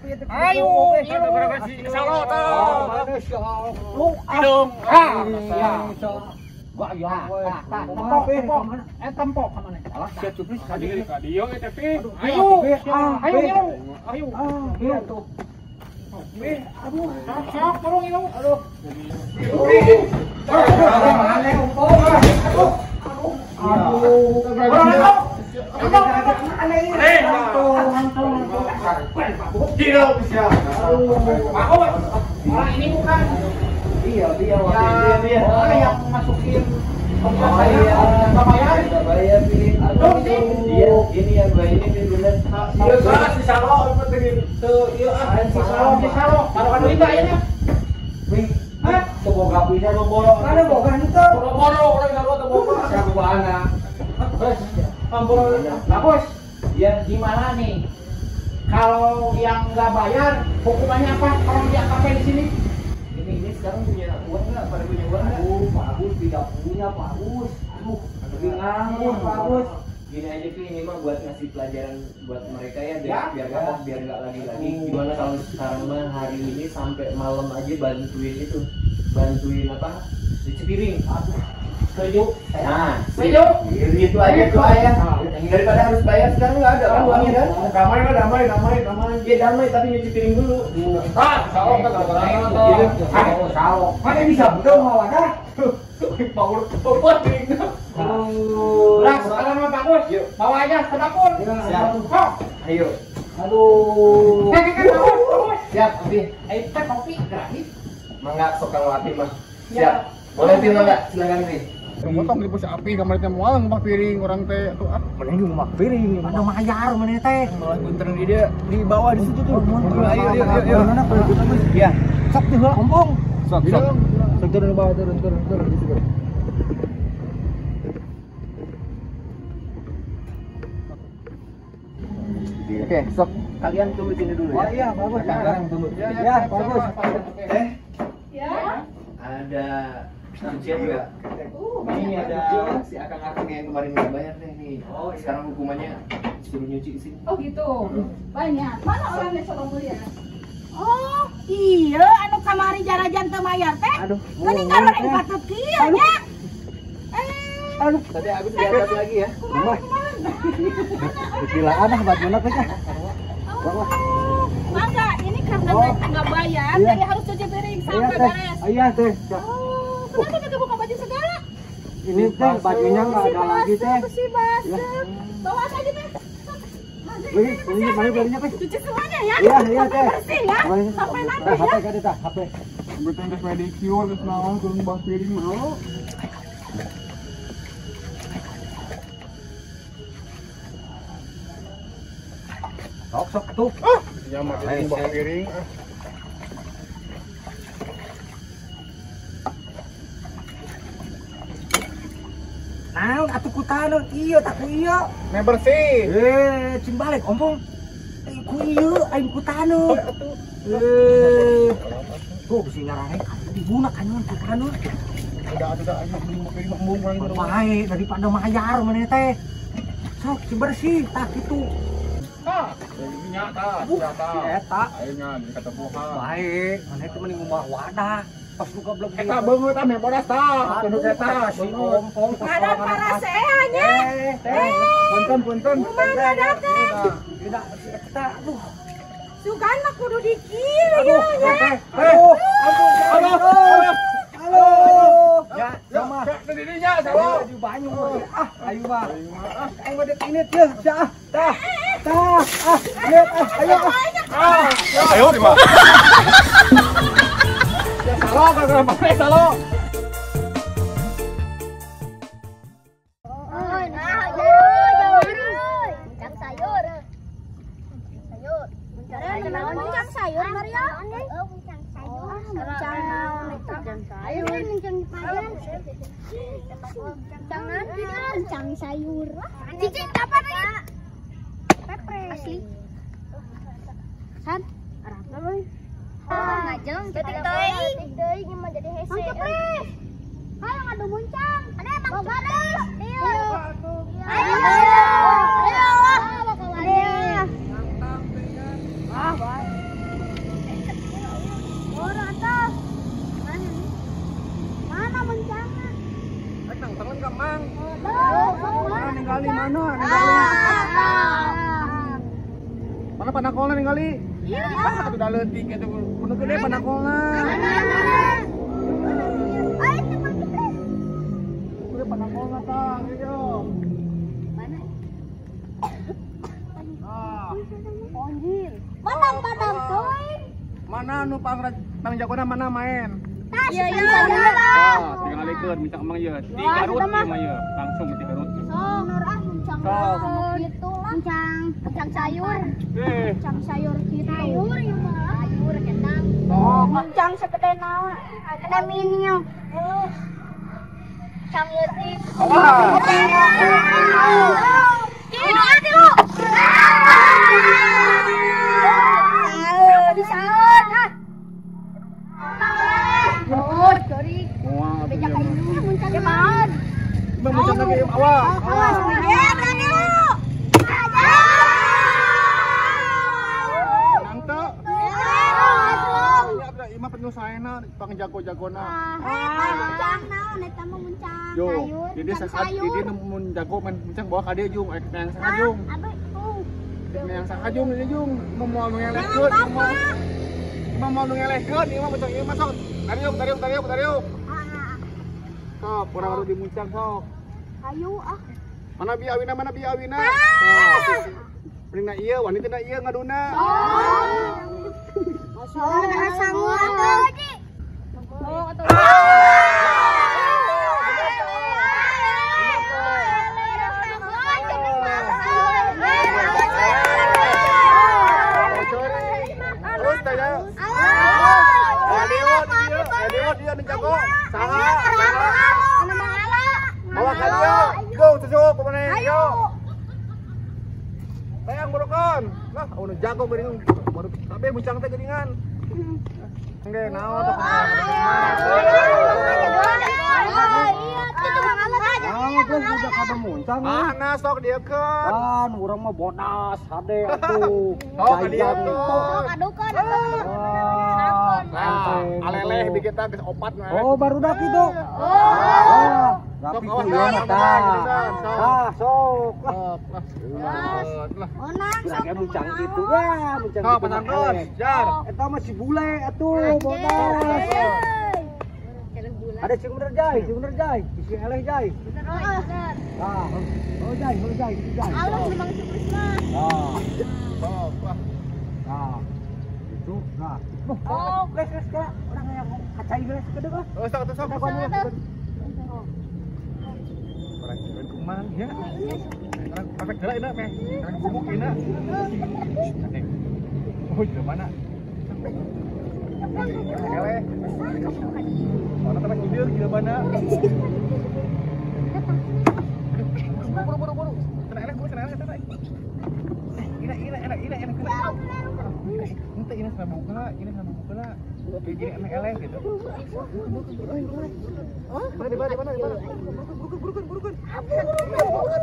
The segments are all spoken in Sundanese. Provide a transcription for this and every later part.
Api teh. Ayo, ngilu. Salo tah. Lu hidung. Ah, ya. Gua ya. Tah, tempok. Eh tempok ka mana? Alah, sia cuplis ka dieu ka dieu eta teh. Ayo, ayo ngilu. Ayo. Iya tuh. Aduh, sok tolong ngilu. Aduh. Aneh ompong. Aduh. Aduh. Orang ini bukan. Iya, dia yang masukin saya bayar. Iya, ini yang bayar ini bener. Iya, si Salo teu ieu ah si Salo, si Salo. Baru duit ayeuna. Wih, hah? Teu boga pisan boro. Mana boga henteu? Boro-boro urang sarua teu boga. Sakuana. Terus, bagus. Ya, gimana nih? Kalau yang nggak bayar, hukumannya apa? Kalau dia sampai di sini? Ini sekarang punya uang nggak? Pada punya uang nggak? Aduh, Pak Agus tidak punya, Pak Agus. Aduh, lebih nganggur, Pak Agus. Gini aja Pi, ini mah buat ngasih pelajaran buat mereka ya, biar biar biar nggak lagi-lagi. Gimana kalau sekarang mah hari ini sampai malam aja bantuin itu, bantuin apa? Cuci piring. Aduh, setuju. Nah, setuju. Itu aja tuh ayah. Daripada harus bayar sekarang nggak ada kan uangnya kan? Damai kan, damai, damai, damai. Ya damai tapi nyuci piring dulu. Ah, salah kan, salah, salah. Mana bisa betul mau ada? Mau bobot piringnya. Udah, sekarang mah bagus. Bawa aja ke dapur. Siap. Ayo. Aduh. Bagus. Siap, Abi. Ayo teh kopi gratis. Mangga sok kang Abi mah. Siap. Boleh Pi mangga, silakan Pi. Motong di pos api kamar teh moal ngumpah piring orang teh atuh ah. Mending ngumpah piring, ada mayar maneh teh. Malah gunter di dia di bawah di situ tuh. Ayo ayo ayo. Iya. Sok teh heula ompong. Sok sok. Sok turun ke bawah, turun turun turun di situ. Oke, sok kalian tunggu sini dulu ya. Oh iya, bagus. Kalian tunggu. Ya, bagus. Ya. Ada cucian enggak? Ini ada si akang-akang yang kemarin nggak bayar deh nih. Oh, iya. Sekarang hukumannya suruh nyuci di sini. Oh gitu. Banyak. Mana orangnya Solo Mulia? Oh, iya anu kamari jarajan teu mayar teh. Aduh. Geuning karoreng patut kieu nya. Aduh, tadi aku diangkat lagi ya. Kumaha? Dipilaan ah bajuna teh ah. Mangga, ini karena mereka nggak bayar, jadi harus cuci piring sampai beres. Iya teh. Oh, kenapa pakai buka baju segala? Ini teh bajunya nggak ada lagi teh. Bersih basah. Bawa aja teh. Beli, beli, beli, belinya teh. Cuci semuanya ya. Iya, iya teh. Bersih ya. Sampai nanti ya. HP kan teh, HP. Betul geus pedicure geus naon kudu ngumbah piring mah. Sok sok tuh. Ah, ya mah ngumbah piring. Naon atuh ku taneuh ieu tak ku ieu. Meh bersih. Eh, cing balik ompong. Ku ieu aing ku taneuh. Tuh bisi nyararek diguna kan ku taneuh. Udah atuh dah aing mah beli piring mah embung urang bae daripada mayar maneh teh. Sok cing bersih tah kitu. Tah, minyak tah, tah. Eta aing ngan katepuhan. Bae, maneh teh mending ngumbah wadah. Pas lu goblok eta beungeut ah meh bodas tah. Kudu eta si ompong. Ada para seanya. Eh, punten punten. Kumaha datang? Tidak si eta aduh. Sugan mah kudu dikieu nya. Aduh, ampun. Aduh. Halo. Ya, sama. Dirinya sama. Di banyu. Ah, ayo mah. Aing mah dek ini teh, ah. Tah. Tah, ah, lihat ah, ayo ah. Ayo di mah. Ya salo, gara-gara pakai salo. Oh, nah, jauh, muncang sayur. Sayur. Muncang sayur, Maria. Oh, muncang sayur. Muncang muncang sayur. Muncang muncang sayur. Cicing dapat lagi. Asli. San, arah boy. Ngajeng, detik deui. Deui mah jadi hese. Mangga Hayo ngadu muncang. Ada Bang Cepres. Ayo. Ayo. Ayo. Ayo. Ah, bae. Ningali mana? Ningali. Mana panangkolna ningali? Iya. Ah, atuh da leutik atuh. Kudu gede panangkolna. Ayo teman Cepres. Kudu panangkolna tah, ieu. Mana? Ah. Anjir. Mana padang teuing? Mana nu pangjagona mana main? Iya iya. Ah, tingalikeun mincang emang ieu. Di Garut ieu mah ieu, langsung di Garut. Sok, nur ah muncang kitu lah. Muncang sayur. Muncang sayur kitu. Sayur ieu mah. Sayur kendang. Muncang segede naon? Gede mini. Muncang leutik. Awas. Tilu ah tilu. Disaeun ah. Oh, sorry. Beja ka indung muncang naon? Muncang lagi awas. Awas. Ya, berani lu. Nangto. Ya, imah penyusaheuna pangjago-jagona. Eh, muncang naon eta mah muncang sayur. Di desa di dieu mun jago main muncang bawa ka dieu jung, yang saha jung. Yang saha jung ieu jung, moal nu ngelehkeun. Imah moal nu ngelehkeun, ieu mah muncang ieu mah sok. Tariuk, tariuk, tariuk, tariuk. Sok, urang baru dimuncang sok. Ayo ah. Mana bi awina, mana bi awina? Mending na ieu, wanita na ieu ngaduna. Oh, sangu atuh. Oh, atuh. Terus tanya. Dia nu jago. Saha? Bawa ka dieu. Go cucuk kumaha ayo. Bayang burukan. Lah, anu jago geuning baru kabeh muncang teh geuningan. Engge naon teh. Mana sok dieukeun. Kan urang mah bodas hade atuh. Sok dieukeun. Sok adukeun atuh. Aleleh di kita geus opat nu. Oh, barudak kitu. Oh. Sok awas tah. Tah, sok. Lah. Onang sok. Geus muncang kitu ya, muncang kitu. Sok jar. Eta mah si bule atuh, bodas. Ada sing bener jai, sing bener jai, sing eleh jai. Bener. Tah, oh jai, oh jai, gitu jai. Alus memang si Prisma. Tah. Sok lah. Tah. Itu, nah. Oh, les les ka urang yang kacai geus gede ah. Oh, sok atuh sok. Orang keren kumang ya. Orang efek gerak ini meh. Orang gubuk ini. Oh, di mana? Eleh. Orang tempat hideung di mana? Buru buru buru. Cenah eleh, cenah eleh, cenah. Ina ina ina ina ina. Ente ina sama buka, ina sama buka lah. Kayak gini emeh eleh gitu. Mana di mana di mana di mana? Burukan burukan burukan. Burukan.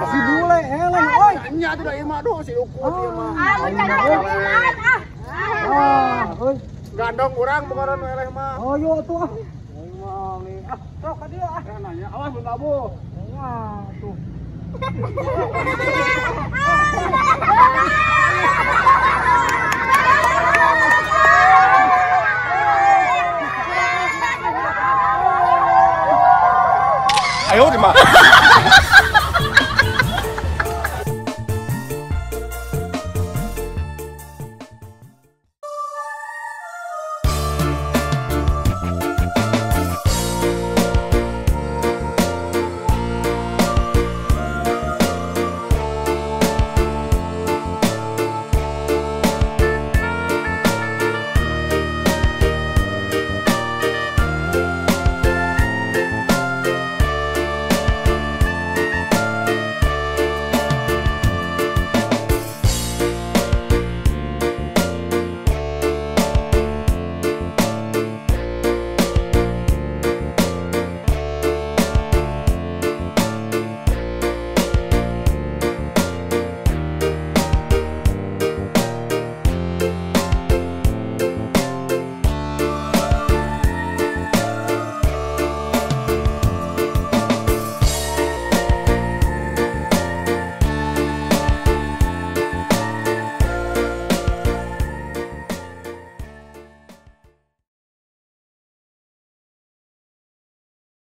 Si bule eleh oi. Nya atuh da ieu mah aduh si ukut ieu mah. Ah, euy. Gandong urang bukan nu eleh mah. Oh, yo atuh ah. Ah, sok ka dieu ah. Nanya awas mun tabuh. Wah, tuh. Ayo di mah.